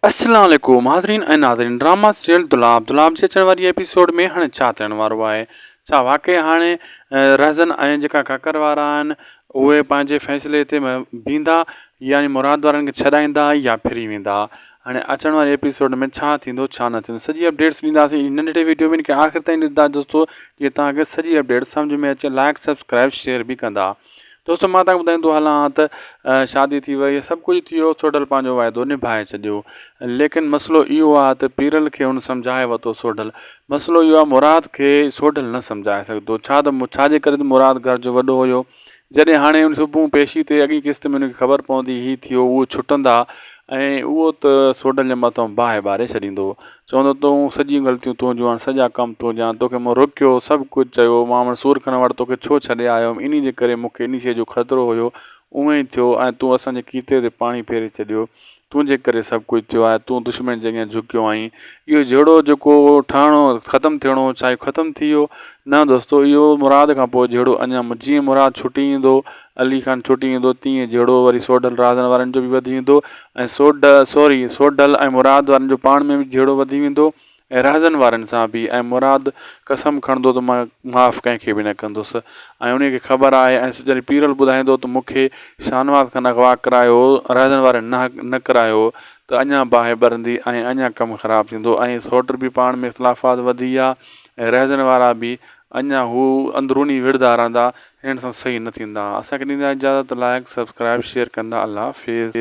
السلام عليڪم حاضرين ۽ ناظرين ڊراما سيريل دولاب دولاب جي اچڻ واري ايپيسوڊ ۾ هاڻي ڇا ٿيڻ وارو آهي ڇا واقعي هاڻي رهزن ۽ جيڪا ڪاڪر وارا آهن اهي پنهنجي فيصلي تي بيهندا يعني مراد وارن کي ڇڏائيندا يا ڦري ويندا هاڻي اچڻ واري ايپيسوڊ ۾ ڇا ٿيندو ڇا نه ٿيندو سڄي اپڊيٽس ڏينداسين ننڍڙي ويڊيو ۾ ان کي آخر تائين ڏسندا دوستو جيئن توهان کي سڄي اپڊيٽ سمجھ ۾ اچي لائڪ سبسڪرائب شيئر به ڪندا دوستو مان توهان کي ٻڌائيندو هلان ته شادي ٿي وئي سڀ ڪجهه ٿي ويو سوڍل پنهنجو واعدو نڀائي ڇڏيو ليڪن مسئلو اهو آهي ته پيرل کي هن سمجهائي ورتو سوڍل مسئلو اهو آهي مراد کي سوڍل نه سمجهائي سگهندو ڇا ته ڇا جي ڪري ته مراد گهر جو وڏو هيو جڏهن هاڻي ان صبح پيشي تي اڳين قسط ۾ هن کي خبر پوندي هي ٿيو اهو ڇٽندا ۽ اهو ته سوڍل جي مٿان باهه ٻاري ڇڏيندو چوندو تون سڄيون غلطيون تنهنجون آهن، سڄا ڪم تنهنجا آهن، توکي مون روڪيو، سڀ ڪجهه چيو، مان منصور خان وٽ توکي ڇو ڇڏي آيو هيم، انهي جي ڪري مون کي انهي شيء جو خطرو هيو، اونئن ئي ٿيو ۽ تون اسان جي ڪيتي تي پاڻي ڦيري ڇڏيو، تنهنجي ڪري سڀ ڪجهه ٿيو آهي، تون دشمن جي اڳيان جهڪيو آهين، اهو جهيڙو جيڪو ٺهڻو ختم ٿيڻو هو ڇا اهو ختم ٿي ويو؟ نه دوستو اهو مراد کان پوء جهيڙو اڃا جيئن مراد ڇٽي ايندو، علي خان ڇٽي ايندو تيئن جهيڙو وري سوڍل رازن وارن جو به وڌي ويندو ۽ سوڍ سوري سوڍل ۽ مراد وارن جو پاڻ ۾ به جهيڙو وڌي ويندو ۽ رهزن وارن سان به ۽ مراد قسم کڻندو ته مان معاف ڪنهن کي به نه ڪندس ۽ انهي کي خبر آهي ۽ جڏهن پيرل ٻڌائيندو ته مون کي شاهنواز خان اغوا ڪرايو هو رهزن وارن نه نه ڪرايو هو ته اڃا باهه ٻرندي ۽ اڃا ڪم خراب ٿيندو ۽ سوڍ به پاڻ ۾ اختلافات وڌي ويا ۽ رهزن وارا به اڃا هو اندروني وڙهندا رهندا هنن سان صحيح نه ٿيندا اسان کي ڏيندا اجازت لائڪ سبسڪرائب شيئر ڪندا الله حافظ.